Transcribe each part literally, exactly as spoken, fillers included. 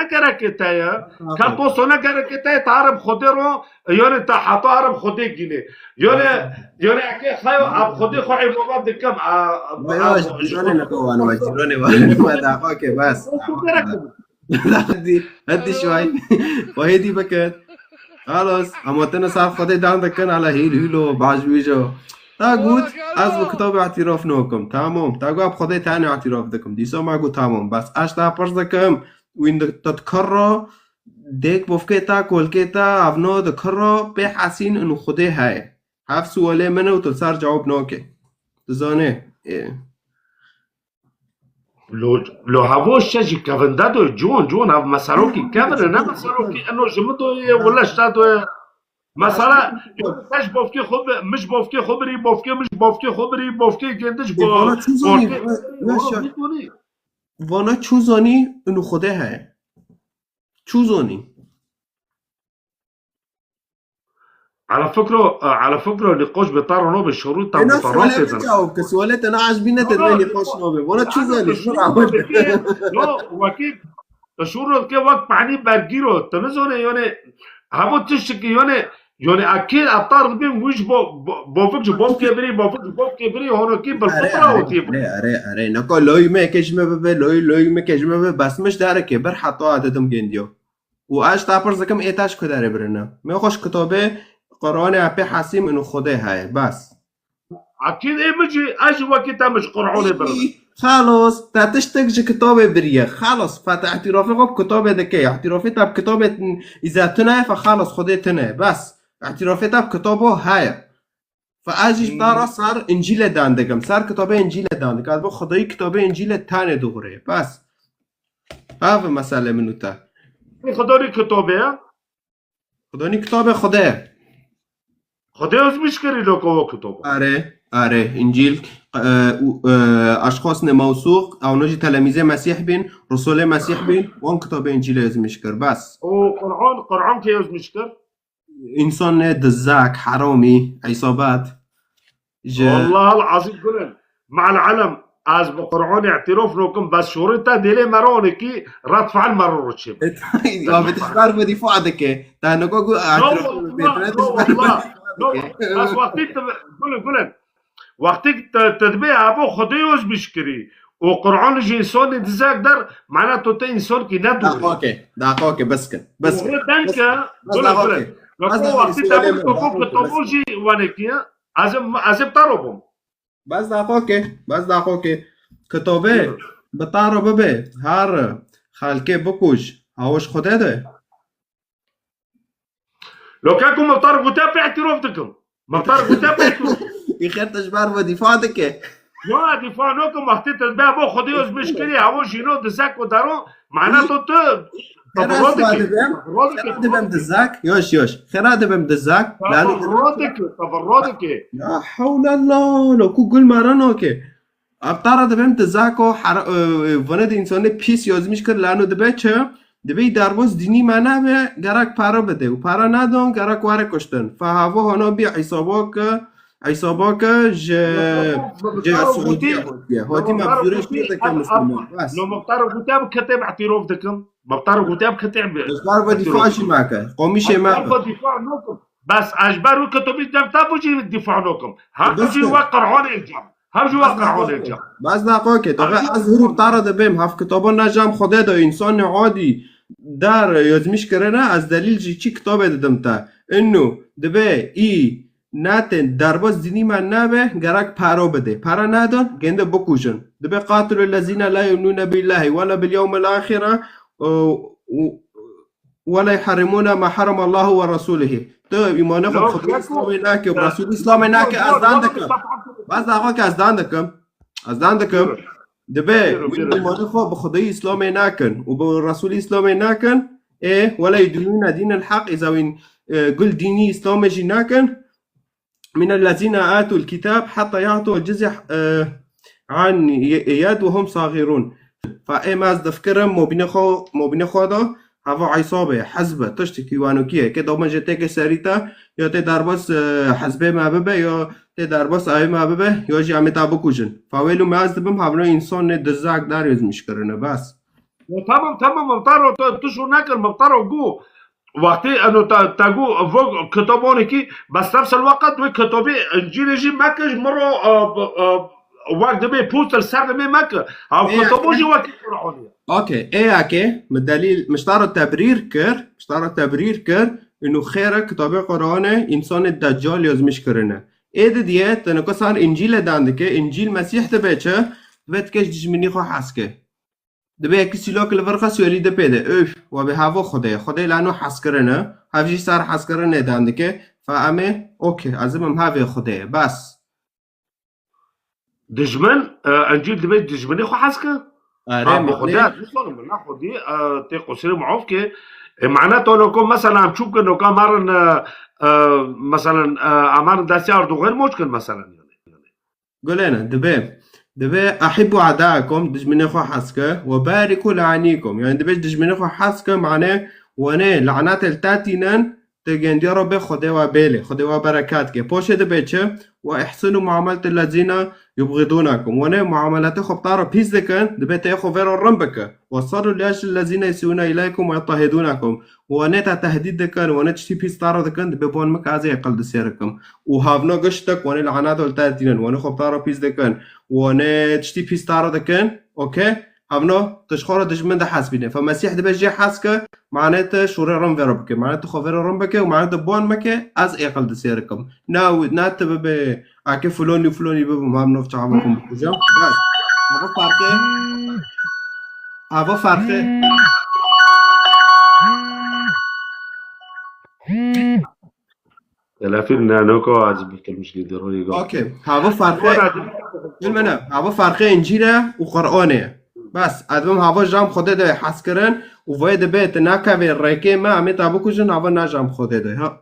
ne gerekê te ye. Ka toso ne gerekê te ye, te herim Xwedê ro, yanê te heta herim Xwedê gînê. Yanê, yanê eke xeyo, ab Xwedê xwe îbada dikim, a, a, Vay, a, vay, ji cîranê xwe neke wan, vay, cîranê wan, vay, daxwa ke, bas. Toso gerek Hadi, hadi şway. Xwehê dî bikin. Xalos, ama tene sar Xwedê dan dikin, ala hîl hîlo, baş bîjo. Ta got, ez bi kitabê îtîraf nakim. Tamam. Ta got, bi Xwedê tenê îtîraf dikim. Dîsa ma got, tamam. Bes ez ta pirs dikim, wîn di, tu dikirra, dêk bofkê ta, kolkê ta, evno dikirra, pê hesîn û Xwedê heye. Hev sualê min e û tu li ser cewab nake. Dizane, ê. Lo, lo hevo şe jî kevin de do, con, con, hev meselokî kevin e, ne meselokî eno ji min do ye, wele şte do ye. Mesela, te ji bofkê xwe bi, min ji bofkê xwe birî, bofkê min ji bofkê xwe birî, bofkê gêndi ji bo-, Vana çû zanî, bofkê, vana, vana vana çû zanî, inu Xwedê heye. Çû zanî. Ala fikro, ala fikro, nîqoş bi taro no bi şurûta Ena mutarrafê sualê din. Cewab ke, sualê te na ecbîne te No, no, nîqoş no be. Vana çû no, zanî, no, şura no, be. No, wekî, şuro ke wek panî bergîro, te nizone, yone, hemo tiştekî, yone, yone, akê atar dibin, wî ji bo, bo, bovik ji bovkê birî, bovik ji bovkê birî, hono kî bil Are, fitra are, û tî. Are, are, are. Nako loy me ke ji me bibe, loy, loy me ke ji me bibe, bas miş dare ke, ber heta dedim gendiyo. û ez ji te pirs dikim, ê te ji ku derê birine? Min xwe ji kitobê Qur'anê Apê Hesîm û Xwedê heye. Bes. Akîn ê min jî, ez jî wekî te min ji Qur'anê birine. Xalos, te tiştek ji kitobê biriye. Xalos, fe te îtîrafê xwe bi kitobê dike. Îtîrafê te bi kitobê îza tune ye, fe xalos Xwedê tune ye. Bes. Îtîrafê te bi kitobo heye. Fe ez jî ji te re ser Încîlê dan dikim. Ser kitabê Încîlê dan dikim. Ez bi Xwedayî kitabê Încîlê tenê dixwire. Bes. Ev e meselê min û te. Xwedayî kitabê ye? Xwedayî kitabê Xwedê. Xwedê ezmîş kirî lo ko kitabê. Are, are. Încîl, e, û, e, eşxasnê mewsûq, ewno jî telemîzê Mesîh bîn, Resulê Mesîh bîn, wan kitabê Încîlê ezmîş kir. Bes. Û Qur'an, Qur'an kê ezmîş kir? Însanê dizek, heramî, îsabat. Ji Wallahal azîm Gulen. Me'al elem, ez bi Qur'anê îtîrof nakim, bes şorê te dêlê me re onekî red fiil me re roçê. Ya, bi tişbar bi dîfa dike. Te niko gu No, îtîrof wallah, bêtine no, tişbar bi wallah. dîfa No, dike. Ez wextî te, Gulen, Gulen. Wextî te, te dibê evo Xwedê yozmîş kirî û Qur'an ji însanê dizek der, mana to te însankî ne dûrî. Daxwake, daxwake, bes ke, bes ke. Dûrî den ke, Bes gule, daxwake. gule. Bes Wextî daxwake, wextî te sualê bû min, to daxwake, bes ke. Kitabû jî wenekî, ez ê, ez ê bi te re bûm. Bes daxwake, bes daxwake. Kitabê Buyurun. bi te re bibe, her xelkê bikuj, ew ji Xwedê de. Lo keko, me bi te re gote pê îtîrof dikim. Me bi te re gote pê îtîrof. Îxer te ji ber ve dîfa dike. Yo, dîfa nakim, wextê te dibê bo Xwedê yozmîş kirî, hevo jîno dizek û dero, mana to tu Xera tebirro siva dike. dibem, Tebirro dike. xera dibem dizek, yoş, yoş. Xera dibem dizek, lano dibem Tebirro dike, tebirro dike. Ya hewlallah, lo ku gul mara nake. Ev tara dibêm dizako her-, e, e, vana de însanê pîs yazmîş kir, lano dibe çi? Dibe derbas dînî me nebe, gerek para bide. Û para nadon, gerek were kuştin. Fe havo hana bî îsaba ke, îsaba ke ji, Bi ji taro Suudiye gotiye. Hatiye. Hatiye Bi taro mevzûrê gotiye, şiir dike ev, ev, Müslüman. Bas. Lo me bi taro gotiye bi kitêb îtîrof dikim. Me bi taro gotiye bi kitêb Ji ber ve dîfa îtîrof jî meke. Qomîşê me. Ji ber ve dîfa nakim. Bes ez ji ber wî kitobî dem te bû jî dîfa nakim. Hem Bes jî de. wek Qur'anê cem. Hem jî wek Qur'anê cem. Bes daxwake, daxwe ez hûr û tara dibêm, hev kitaba ne cem Xwedê de, însanê adî der yazmîş kirine, ez delîl jî çi kitabê didim te. Inu, dibe, î, ne tên, derbas dînî me nebe, gerek para bide. Para nedon, gende bikujin. Dibe, "Qatilu lezîne la yu'minûne billâhi ve la bil yewmil âxire", û, û, "Ve la yuharrimûne ma harrama Allahu ve rasûlihi." Tu îmanê xwe bi Xwedê Îslamê nake, bi Resûlê Îslamê nake, ez dan dikim. Bes daxwake ez dan dikim. Ez dan dikim. Buyurun. Dibe, Buyurun, wî buyurun. îmanê xwe bi Xwedê Îslamê nakin û bi Resûlê Îslamê nakin, ê, "Ve la yedînûne dînel heq", îza wîn, e, gul dînî Îslamê jî nakin. "Minellezîne âtul kitâb hetta ya'tul cizyete, e, an ye-, yed ve hum sagirûn." Fa ê me ez difikirim, mobînê xwe, mobînê xwe de, hava îsabe, hizbe, tiştekî wanokiye, ke daman jê têke serî te, ya tê derbas, e, hizbê me bibe, ya tê derbas ayê me bibe, ya jî em ê te bikujin. Fa wêlû me ez dibim, hevno însanê dizak der yazmîş kirine, bes. Ya tamam, tamam, mıhtaro, tu, tu şur nekir, mıhtaro gu. Wextê eno te, te gu, vo kitabonekî, bes nefs el weqt wê kitabê Încîlê jî meke ji min re, e, e, wek dibê post li ser dibê meke. Ev Ê, kitabo jî wekî Qur'anê ye. Okey, ê yekê, mi delîl, mi ji te re tebrîr kir, mi ji te re tebrîr kir, inu xêre kitabê Qur'anê, însanê deccal yazmîş kirine. Ê didiye, te niko sar Încîlê dan dike, Încîl Mesîh dibe çi, dibe dike ji dijminî xwe hez ke. Dibe yekî sîlok li vir xwe sûyelî di pê de. Üf, we bê havo Xwedê. Xwedê la no hezkirin e. Hev jî ser hezkirinê dan dike. Fe em ê, okey, ez ê bim havê Xwedê. Bes. Dijmin, e, Encîl dibe dijminê xwe hez ke? Are, Ha, bi Xwedê, ez bizanim, bila Xwedê, e, tê qusirê muaf ke. E, mana to noko, mesela, em çû bikin, noka marin, e, e, mesela, e, amarin destê Erdogan moç kin, mesela, yani. Gulêne, dibe, dibe, "Ahibbu a'da'akum", dijminê xwe hez ke, "Ve bariku la'anikum." Yani dibe dijminê xwe hez ke, mane, wene, lanet el tatinen, te gendiya re be Xwedê we bêle, Xwedê we berekat ke. Poşê dibe çi? "Ve ihsinu muamelete lezina yubghidunakum." Wene muamelete xwe bi te re pîs dikin, dibe te xwe vê re rin bike. "Ve sallu li ecli lezina yesiuna ileykum ve yettahidunakum." Wane te tehdîd dikin, wane tiştî pîs te re dikin, dibe bon mike ez ê aqil di sêr dikim. Û havno giştek wane li anadol te tînin, wane xwe bi te re pîs dikin, wane tiştî pîs te re dikin, okey? Havno tu ji xwe re dijmin dihesbîne. Fe Mesîh dibe jê hez ke, mane tu şûrê rin vê re bike, mane tu xwe vê re rin bike û mane tu bon mike, ez ê aqil di sêr dikim. Na, na tu bibe Ake filonî û filonî bibim, hem nov çaxê xwe bikujam. Bes. Hava farqê. Hava farqê. Telefîn ne, noko acı bir kelmiş gidi, royê got. Okey. Hava farqê. Wala, Bilmem ne. Hava farqê Încîl e û Qur'anê ye. Bes. Edibim hava jam Xwedê de hezkirin û vê dibe tu nakevê rêkê me, em ê te bikujin, hava najam Xwedê de. Ha.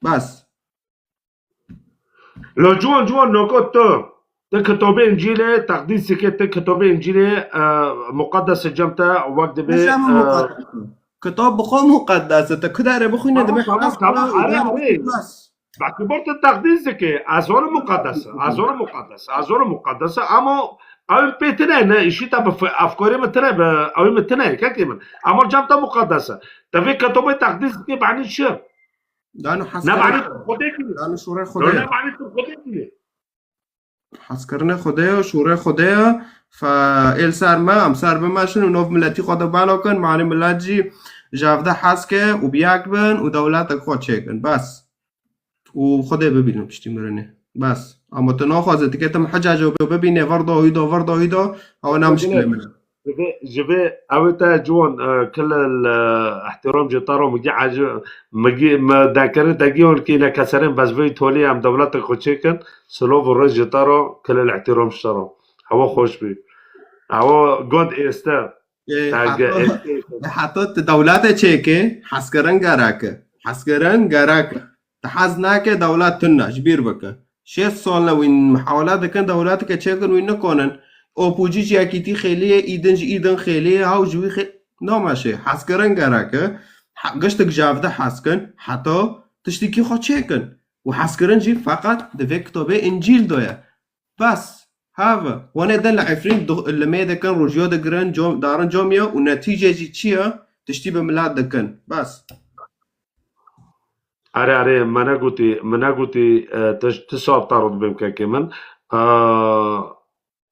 Bes. Lo ciwan, ciwan, noko tu. Tu kitabê Încîlê teqdîs dike, tu kitabê Încîlê, e, muqeddes e cem te wek dibê, Nizam e, muqeddes. Kitab bi xwe muqeddes e. Te ku dere bixwîne Tamam, dibê tamam, tamam, are, are. Bes. Bak, bu tu teqdîs dike. Ez onu muqeddes e. Ez onu muqeddes e. Ez onu muqeddes e. Ama ew pê tine ne, işi te bi f-, afkorê mi tine bi, ew mi tine, kekê min. Ama cem te muqeddes e. Te vê kitabê teqdîs dike, bani çi? Dano Ne heskirê mane tu Xwedê kiriye. Dano şûrê Xwedê. Ne mane tu Xwedê kiriye. Hezkirinê Xwedê ye, şûrê Xwedê ye. Fe êl ser me, em ser bimeşin û nov miletî xwe de balo kin. Mane milet jî ji hev de hez ke û bi yek bin û dewletek xwe çêkin. Bes. Û Xwedê bibînin piştî mirinê. Bes. Ama tu naxwaze dike tim hicacê bibîne, ver dawî da, ver dawî da, ew ne mişkilê min e. Ji vê, ji vê ew ê te ciwan, e, kil el, e, ihtiram ji te re, mi gî ecib, mi gî, mi dekirin te gî hol kî ne keserên bezveyî tolî em dewletek xwe çêkin, silov û rêz ji te re, kil el ihtiram ji te re. Hewa xweş bî. Hewa god êste. Ê, Te ge-, heta, êste. Heta tu dewlete çêke, hezkirin gerek e. Hezkirin gerek e. Te hez nake dewlet tune, ji bîr bike. Şêst sal ne wîn muhawele dikin, dewleteke çêkin wîn nikonin. Opûcî ji yekîtî xêliyê, îdin ji îdin xêliyê, haw ji wî xê-, nameşê. Hezkirin gerek e. Ha-, giştik ji hev de hez kin, heta tiştikî xwe çêkin. Û hezkirin jî feqet di vê kitabê Încîl de ye. Bes. Have. Wane din li Efrîn du-, limê dikin, rojiyo digirin, com-, darin comiye û netîce jî çi ye? Tiştî bi milet dikin. Bes. Are, are, me negotî, me negotî, e, tu, tu sab te ro dibêm kekê min. E,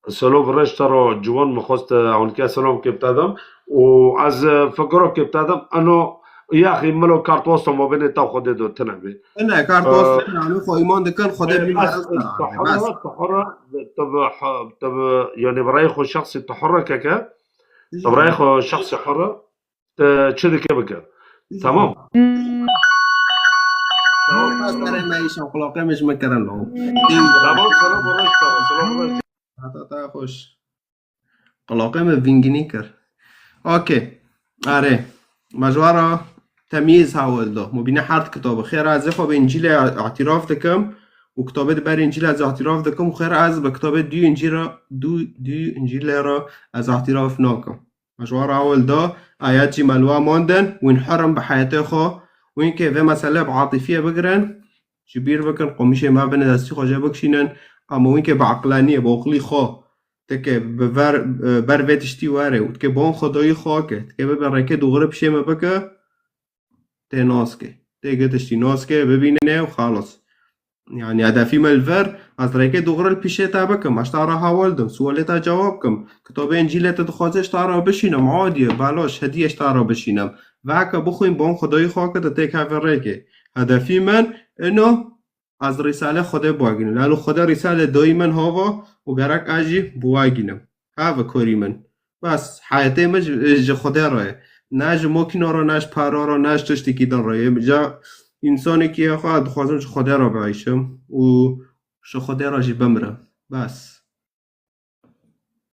Selo bi reş te ro ciwan, min xwest, e, ewnike selam kê bi te dem. Û ez, e, fikiro kê bi te dem, eno, yaxî milo kart wasta mabênê te û Xwedê do tine bê. Ne, kart E, wasta, yani xwe îman dikin, Xwedê e, bî bes, merez e, te hore, bes. Te hore, te bi, ha, te bi, yani bi rayê xwe şexsî te hore keke, te bi rayê xwe şexsî hore. Te çi dike bike. Tamam. Tamam. Bas dere me îşan, qulaqê me ji me kirin lo. Tamam, selam, rast, tamam, selam, rast. Hata ta xweş. Qulaqê me vîngînî kir. Okey. Are. Me ji we re temyîz hawil do. Mubîne hert kitabı. Xêr ez ê xwe bi Încîlê îtiraf dikim. Û kitabê di ber Încîlê ez îtiraf dikim. Û xêr ez bi kitabê dû Încîlê, dû, dû Încîlê re ez îtiraf nakim. Ji wan re ewil da, ayet jî me li we mandin, wîn hur in bi heyetê xwe, wîn kê vê meselê bi atifiyê bigirin, ji bîr bikin, qomîşê me bine destî xwe jê bikişînin, ama wîn kê bi eqleniyê, bi oqlî xwe, Tike bi ver, e, ber vê tiştî were û tike bon Xwedayî xwe ke, tike bibe rêkê dogre pişê me bike, tê naske. Tê gi tiştî naske, bibîne û xalas. Yani hedefî me li vir, ez rêkê dogre li pişê te bikim, ez ta re hewil dim, sualê te cewab kim. Kitabê Încîlê te dixwaze ez ta re bişînim, adiye, belaş, hediye ez ta re bişînim. Veke bixwîn, bon Xwedayî xwe ke te têk hevê rêkê. Hedefî min, ino, ez Rîsale Xwedê bigînim. Lalo Xwedê Rîsale dayî min hava û gerek ez jî bigînim. Heve korî min. Bes, heyetê min ji, ji Xwedê re ye. Ne ji makîna re, ne ji para re, ne ji tiştekî din re ye. Ja însanekî ye xwe, dixwazim ji Xwedê re bieyşim û ji Xwedê re jî bimirim. Bes.